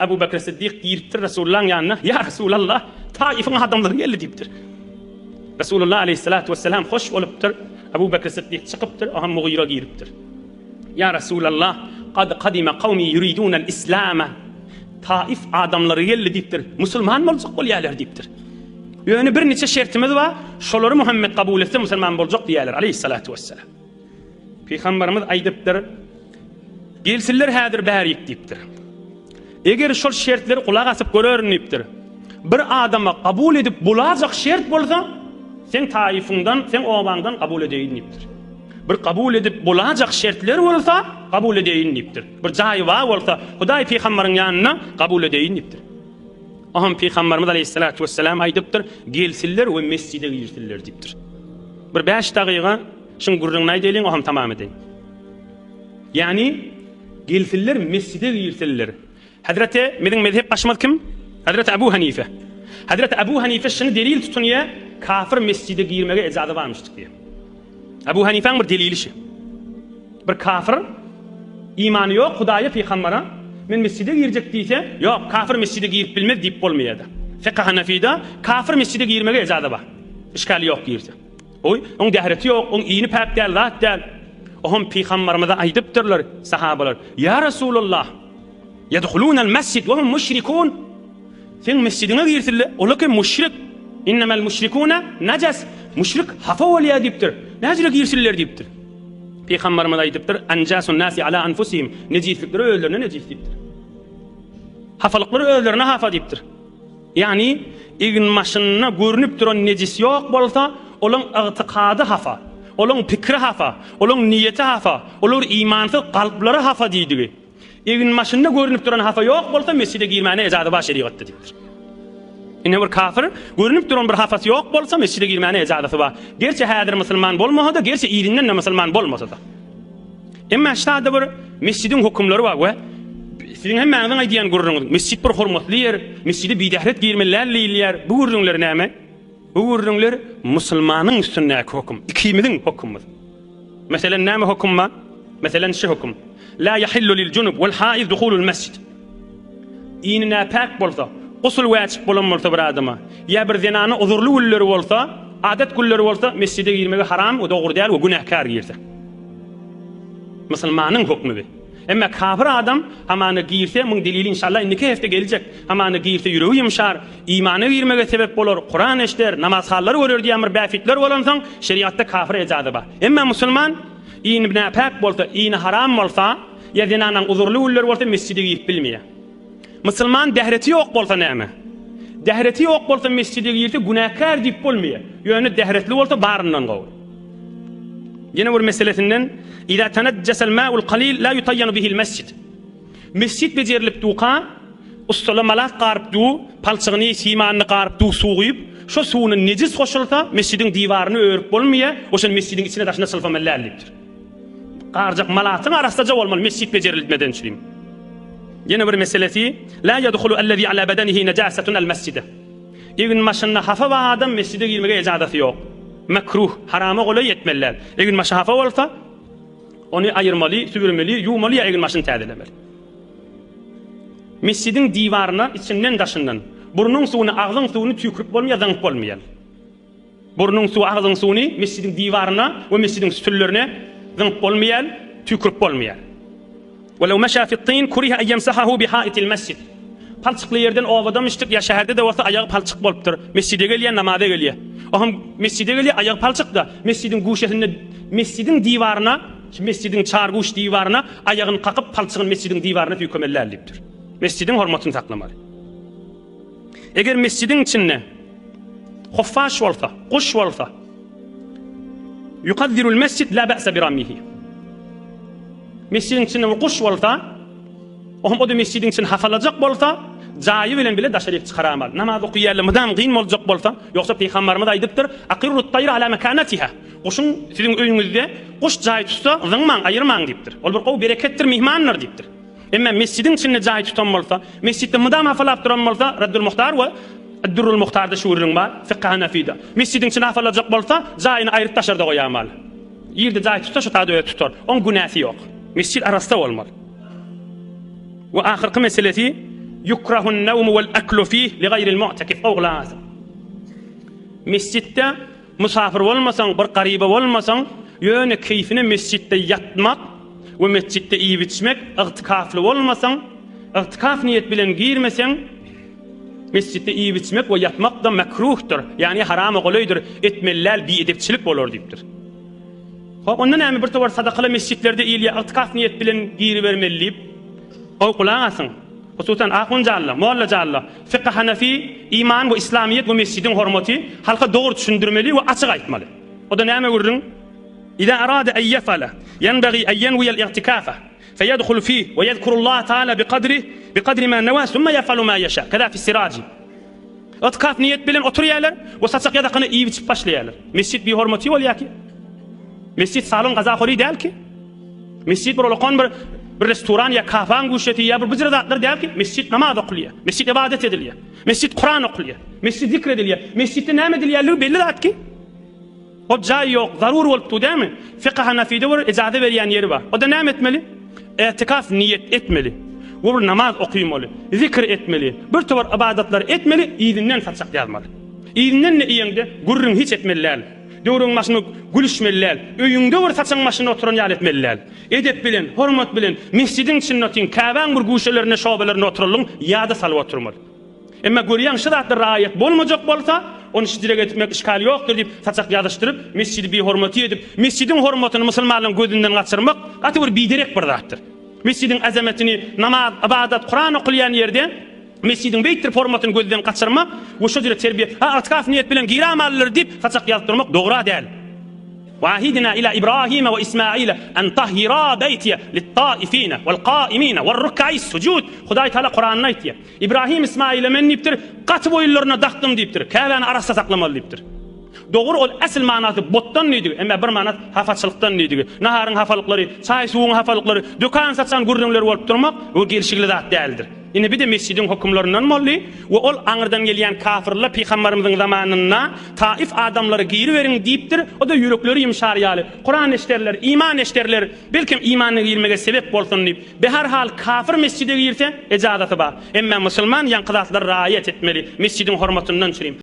Abu Bekr Siddik giripdir Resulullahyň ýanyna, Ýa Resulallah, Taifyň adamlary geldi diýipdir. Resulullah aleyhissalatu vesselam hoş bolupdyr. Abu Bekr Siddik çykypdyr, o hem Mugyra giripdir. Ýa Resulallah, kad kadime kawmi yuridunel islama. Taif adamlary geldi diýipdir. Musulman boljak bolýarlar diýipdir. Ýöne bir niçe şertimiz bar, şolary Muhammed kabul etse musulman boljak diýýärler aleyhissalatu vesselam. Pygamberimiz aýdypdyr, Gelsinler häzir bärik diýipdir. Eger şol şertleri gulak asyp görerin diýipdir. Bir adama kabul edip bolajak şert bolsa, seň taýyfyňdan, seň obaňdan kabul edeýin diýipdir. Bir kabul edip bolajak şertler bolsa, kabul edeýin diýipdir. Bir jaýy bar bolsa, Hudaý pygambaryň ýanynda kabul edeýin diýipdir. Oňam pygambarymyz aleyhissalatu vesselam aýdypdyr, gelsinler we mesjide girsinler diýipdir. Bir 5 dagyga şuň gürrüňini aýdaýlyň, oňam tamam edeýin. Ýagny, gelsinler mesjide girsinler. Hezreti, biziň mezhep başymyz kim? Hezreti Abu Hanife. Hezreti Abu Hanife şuny delil tutunýar, kafir mesjide girmege ejaza barmyşdyk diýýär. Abu Hanifäň bir delili şi. Bir kafir imany ýok Hudaýa, pygambera, men mesjide girjek diýse, ýok, kafir mesjide girip bilmez diýip bolmaýar-da. Fekh Hanafide kafir mesjide girmege ejaza bar. Işgali ýok girse. Oý, oň dähreti ýok, oň ini päk däl, zat däl. Oňam pygambarymyza aýdypdyrlar sahabalar, Ýa Resulallah, ýedhulunal mesjid we hum müşrikun. Seň mesjidiňe girsinler, olar kim müşrik. Innemel müşrikune najas. Müşrik hapa bolýar diýipdir. Näjüre girsinler diýipdir. Pygambarymyz aýdypdyr, Anjasun nasi ala anfusihim. Nejislikleri özlerine nejis diýipdir. Hapalyklary özlerine hapa diýipdir. Ýagny, eginbaşynda görnüp duran nejis ýok bolsa, olaň ygtykady hapa, olaň pikiri hapa, olaň niýeti hapa, olar imansyz kalplary hapa diýdigi. Eginbaşynda görnüp duran hapa ýok bolsa, mesjide girmäne ejazy bar şerigatda diýipdir. Ine bir kafir, görnüp duran bir hapasy ýok bolsa, mesjide girmäne ejazasy bar. Gerçi häzir musulman bolmasa-da, gerçi yzyndan-da musulman bolmasa-da. Emma şada bir mesjidiň hökümleri bar we siziň hemmäňiziň aýdýan gürrüňiz, mesjit bir hormatly ýer, mesjide bidähret girmeli däl diýilýär. Bu gürrüňler näme? Bu gürrüňler musulmanyň üstündäki höküm, ikimiziň hökümimiz. Meselen näme höküm bar? Meselen şu höküm. La yahillu lil junub wal haiz duhulul mesjid. Ini näpäk bolsa, gusul wäjip bolan bolsa bir adama, ýa bir zenana uzurly günleri bolsa, adat günleri bolsa mesjide girmegi haram we dogry däl we günäkär girse. Musulmanyň hökmi bi. Emma kafir adam hamana girse, muň delili inşallah indiki hepde geljek. Hamana girse ýüregi ýumşar, imana girmege sebep bolar, Kuran eşder, namazhanlar görer diýen bir bähbitler bolansoň, şerigatda kafire ejaza bar. Emma musulman ini näpäk bolsa, ini haram bolsa, ýa zenanaň uzurly günleri bolsa mesjide girip bilmeýär. Musulman dähreti ýok bolsa näme? Dähreti ýok bolsa mesjide girse günäkär diýip bolmaýar. Ýöne dähretli bolsa baryndan gowy. Ýene bir meselesinden Iza tanajjasal ma'ul qalil la yutayyanu bihil mesjid. Mesjid bejerilip duka, ustala malak garyp du, palçygyny, simanyny garyp du suw guýup, şo suwuna nejis goşulsa, mesjidiň diwaryny örüp bolmaýar, oşony mesjidiň içine daşyna çylpamaly däl diýipdir. Garjak malatyň arassaja bolmaly mesjit bejerilmeden çürim. Ýene bir meselesi, La yedhulu ellezî alâ bedenihi nejâsetun el mesjide. Eginbaşynda hapa bar adam mesjide girmege ejazasy ýok. Mekruh, harama golaý etmeli däl. Eginbaşy hapa bolsa, ony aýyrmaly, süpürmeli, ýuwmaly ýa eginbaşyny täzelemeli. Mesjidiň diwaryna içinden daşyndan burnuň suwuny, agzyň suwuny tüýkürip bolmaýar, zyňyp bolmaýar. Burnuň suwy, agzyň suwuny mesjidiň diwaryna we mesjidiň sütünlerine zyňyp bolmaýar, tüýkürip bolmaýar. Welew meşa fit-tin kuriha en ýemsahahu bi-haitil mesjid. Palçykly ýerden obadam içdik ýa şäherde-de bolsa aýagy palçyk bolupdyr. Mesjide gelýär, namaza gelýär. O hem mesjide gelýär, aýagy palçyk-da. Mesjidiň guşesinde mesjidiň diwaryna, şu mesjidiň çarguş diwaryna aýagyny kakyp, palçygyny mesjidiň diwaryna tüýkemeli däl diýipdir. Mesjidiň hormatyny saklamaly. Eger mesjidiň içinde hoffaş bolsa, guş bolsa, yukazzirul mesjid la ba'sa bi ramihi. Mesjidiň içinde bir guş bolsa, o hem o da mesjidiň içini hafalajak bolsa, jaýy bilen bile daşaryk çykaramaly. Namaz okaýarlar, mydam gyn boljak bolsa, ýogsa Pygambarymyz aýdypdyr, Akirrut taýra ala mekanatiha. Guşuň siziň öýüňizde guş jaý tutsa, zyňmaň, aýyrmaň diýipdir. Ol bir gowy bereketdir, myhmandyr diýipdir. Emma mesjidiň içinde jaý tutan bolsa, mesjitde mydam hafalap duran bolsa, Reddül Muhtar we Eddurrul Muhtarda şu gürrüň bar, Fykhy Hanafyda. Mesjidiň içinde hafalajak bolsa, jaýyny aýryp daşarda goýamaly. Ýerde jaý tutsa, şo taýda özi tutar. Oň günäsi ýok. Mesjit arassa bolmaly. We ahyrky meselesi. Yukrahun-nevmu wel-eklu fih li gaýril mu'tekif. Oglan. Mesjitde Mysafyr bolmasaň, bir garyba bolmasaň, ýöne keýfine mesjitde ýatmak we mesjitde iýip-içmek, ygtykafly bolmasaň, ygtykaf niýet bilen girmeseň, mesjitde iýip-içmek we ýatmak-da mekruhdyr, ýagny harama golaýdyr, etmeli däl, biedepçilik bolar diýipdir. Hop, onda näme bir towar sadakaly mesjitlerde iýilýär, ygtykaf niýet bilen giribermeli diýip, gowy gulak asyň. Hususan ahun jalla, molla jalla, fykh hanafi, iman we islamyýet we mesjidiň hormaty halka dogry düşündirmeli we açyk aýtmaly. O-da näme gürrüň? Iza arada en yefale, yenbagi en yenwiýel i'tikafe, feyedhulu fih we yezkurullaha taala biqadri biqadri ma newa summa yefalu ma yeşa, keza fis-siraji. Ytikaf niýet bilen oturýarlar we saçak ýazakyny iýip-içip başlaýarlar. Mesjit bihormaty bolýar ki. Mesjit salon gazahori däl ki. Mesjit bir olakan bir bir restoran ýa kafaň guşeti ýa bir bijir zatlar däl ki. Mesjit namaz okulýar. Mesjit ybadat edilýär. Mesjit Kuran okulýar. Mesjit zikr edilýär. Mesjitde näme edilýärligi belli zat ki. Hop jaý ýok, zarur bolup dur dälmi? Fiqh Hanafide bir ijaza berýän ýeri bar. O-da näme etmeli? Ätikaf niýet etmeli. We bir namaz okymaly, zikr etmeli, bir towar ybadatlary etmeli, yzyndan saçak ýazmaly. Yzyndan-da iýeňde gürrüň hiç etmeli däl. Döwrüň başynda gülüşmeli däl. Öýüňde bir saçagyň başynda oturan ýaly etmeli däl. Edep bilen, hormat bilen mesjidiň içinde otyň, Käbäň bir guşelerinde, şobelerinde oturalyň, ýa-da salyp oturmaly. Emma görýäň şu zatlar raýat bolmajak bolsa, ony şidirek etmek işgal ýokdur diýip saçak ýazyşdyryp, mesjidi bihormaty edip, mesjidiň hormatyny musulmanlaryň gözünden gaçyrmak gaty bir biderek bir zatdyr. Mesjidiň azametini, namaz, ybadat, Kuran okulýan ýerde mesjidiň beýtdirip hormatyny gözden gaçyrmak we şo jüre terbiýe, ha ygtykaf niýet bilen giramalydyr diýip saçak ýazyp durmak dogra däl. Wahidina ila Ibrahime we Ismaile en tahhira beýtiye lit-taifine wal-kaimine war-ruk'is sujud. Hudaý Taala Kuranda aýtýar. Ibrahim Ismaile men diýipdir, gaty boýunlaryna dakdym diýipdir. Käbäni arassa saklamaly diýipdir. Dogry ol äsl manasy botdan diýdigi, emma bir manasy hapaçylykdan diýdigi. Naharyň hapalyklary, çaý-suwuň hapalyklary, dökan-saçan gürrüňleri bolup durmak bu gelşigli zat däldir. Ine bir-de mesjidiň hökümlerinden boldy we ol aňyrdan gelýän kafyrlar pygambarymyzyň zamanynda Taif adamlary giriberiň diýipdir, o-da ýürekleri ýumşar ýaly, Kuran eşderler, iman eşderler, belkem imana girmege sebep bolsun diýip. Beherhal kafir mesjide girse ejazaty bar. Emmä musulman ýaňky zatlara raýat etmeli, mesjidiň hormatyndan çürim.